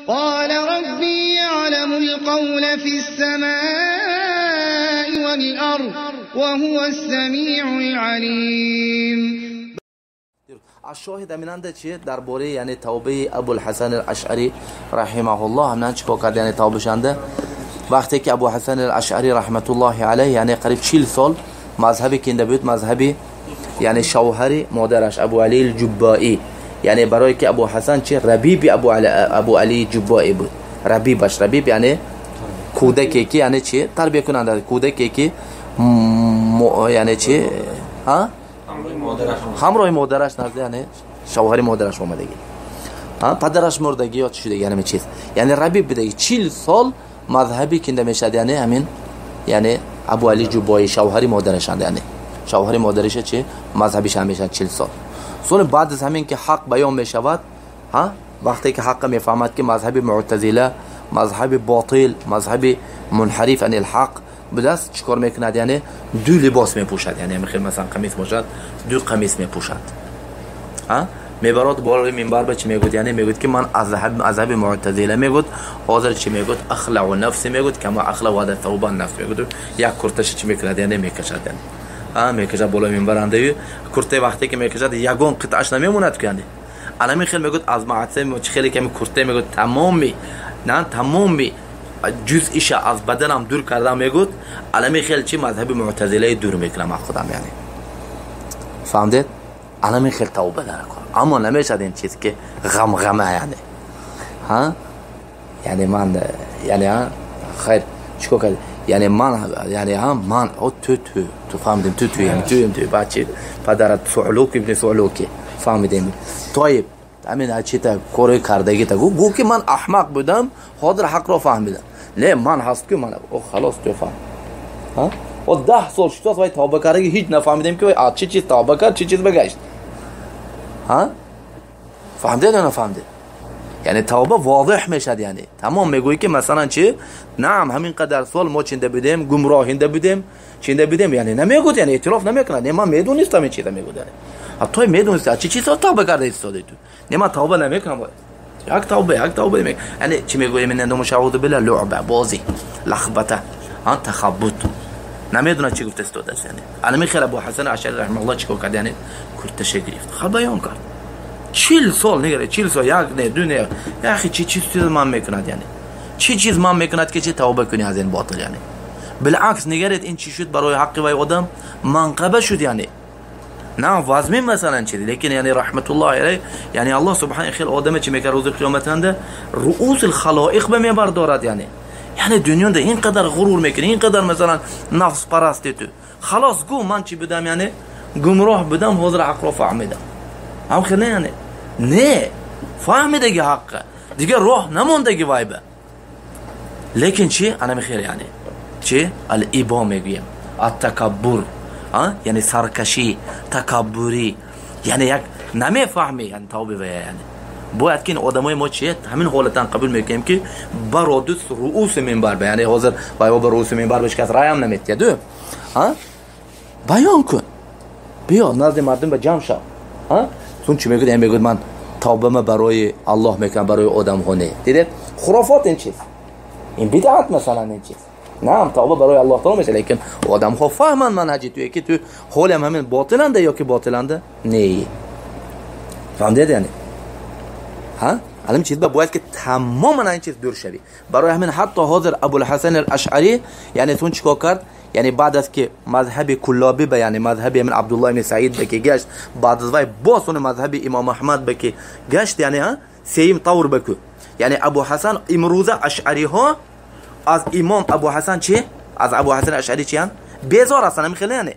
قال ربي يعلم القول في السماء والأرض وهو السميع العليم. الشاهد همیننده چیه درباره یعنی توبه ابوالحسن الاشعری رحمه الله همینن چیکار کرد یعنی توبه شنده وقتی که ابو حسن الاشعری رحمت الله علیه یعنی قریب 40 سال مذهبی کنده بود، مذهبی یعنی شوهر مادرش ابو علی الجبائی، یعنی برای که ابو حسن چه ربیب ابو علی جبائی بود، ربیبش ربیب یعنی کودکی که یعنی چه تربیه کننده کودکی که یعنی چه ها همراه مادرش نزد یعنی شوهر مادرش اومدگی ها پدرش مردگی یا چی شده یعنی چیز یعنی ربیب بدگی 40 سال مذهبی کنده میشد یعنی همین یعنی ابو علی جبائی شوهر مادرش یعنی شوهر مادرش چه مذهبیش هم میشد 40 سال. سون بعد از همین که حق بیان میشود ها وقتی که حق میفهمد که مذهب معتزله مذهب باطل مذهب منحرف عن الحق بدست چیکار میکند یعنی دو لباس میپوشد یعنی میخواد مثلا قمیص باشد دو قمیص میپوشد ها میبرد بالای منبر به چی میگوید یعنی میگوید که من مذهب معتزله میگوید حاضر چی میگوید اخلع نفسی میگوید کما اخلع هذا ثوب نفس میگوید یک کرتش چی میکند یعنی میکشد یعنی ها میکشد بالای منبر انده کرته وقتی که میکشد یگان قطعش نمیموند که یعنی الان خیلی میگوید از معتزله خیلی کمی کرته میگوید تمامی نه تمامی جزئیش از بدنم دور کردم میگوید الان خیلی چی مذهب معتزله دور میکنم از خودم یعنی فهمید الان خیلی توبه داره اما نمیشد این چیز که غم غمه یعنی ها یعنی من یعنی ها خیر چیکار کرد یعنی من یعنی ها من او تو تو تو فهمیدیم تو تو یعنی تو تو بچه پدرت سعلوک ابن سعلوکی فهمیدیم طيب همین چی تا کار کردگی تا گو که من احمق بودم حاضر حق را فهمیدم نه من هست که من او خلاص تو فهم ها و 10 سال شد وای توبه کردگی هیچ نفهمیدیم که وای چی چیز توبه کرد چی چیز بگشت ها فهمیده یا نفهمیده یعنی توبه واضح میشد یعنی تمام میگویی که مثلا چی نعم همین قدر سال ما چنده بودیم گمراهنده بودیم چنده بودیم یعنی نمیگوید یعنی اعتراف نمیکنه نه من میدونستم این چیزا میگوید یعنی تو میدونستی چی چیزا توبه کرده ایستاده تو نه من توبه نمیکنم یک توبه میکنم یعنی چی میگوییم این اندو مشعوذ بالله لعبه بازی لخبطه ها تخبط نمیدونه چی گفته استاد است یعنی الان خیلی ابو حسن اشعری رحمه الله چیکار کرد یعنی کرتش گرفت خب بیان کرد 40 سال نگره 40 سال یک نه دو نه یا اخی چی چیز من میکند یعنی چی چیز من میکند که چه توبه کنی از این باطل یعنی بالعکس نگرید این چی شد برای حق و آدم منقبه شد یعنی نه وزمین مثلا چیزی لیکن یعنی رحمت الله علیه یعنی الله سبحانه خیلی آدم چی میکرد روز قیامت هنده رؤوس الخلائق به میبردارد یعنی یعنی دنیا ده اینقدر غرور میکنی اینقدر مثلا نفس پرستی تو خلاص گو من چی بدم یعنی گمراه بدم حاضر حق را فهمیدم هم خیلی نه یعنی نه فهمیدگی حقه دیگه راه نموندگی وایبه لیکن چی انا میخیر یعنی چی الابا میگویم التکبر یعنی سرکشی تکبری یعنی یک نمیفهمی یعنی توبه و یعنی باید که این آدمای ما چیه همین حالتان قبول میکنیم که برادوس رؤوس منبر به یعنی حاضر وای با رؤوس منبر بهش کس رای هم نمیتیه دو ها بیان کن بیا نزد مردم به جمع شو ها چون چی میگه میگه من توبه برای الله میکنم برای آدم ها نه دیدید خرافات این چیز این بدعت مثلا این چیز نه توبه برای الله تعالی میشه لیکن آدم ها فهمن منهج توی که تو حالم همین باطلنده یا که باطلنده نه فهمیدید یعنی ها الان چیز باید که تماما این چیز دور شوی برای همین حتی حاضر ابوالحسن الاشعری یعنی تون چیکار کرد یعنی بعد از که مذهب کلابی به یعنی مذهب من عبدالله بن سعید به که گشت بعد از وای باز اون مذهب امام احمد به که گشت یعنی ها سیم طور بکو یعنی ابو حسن امروزه اشعری ها از امام ابو حسن چی از ابو حسن اشعری چی بیزار هستن همین خیلی یعنی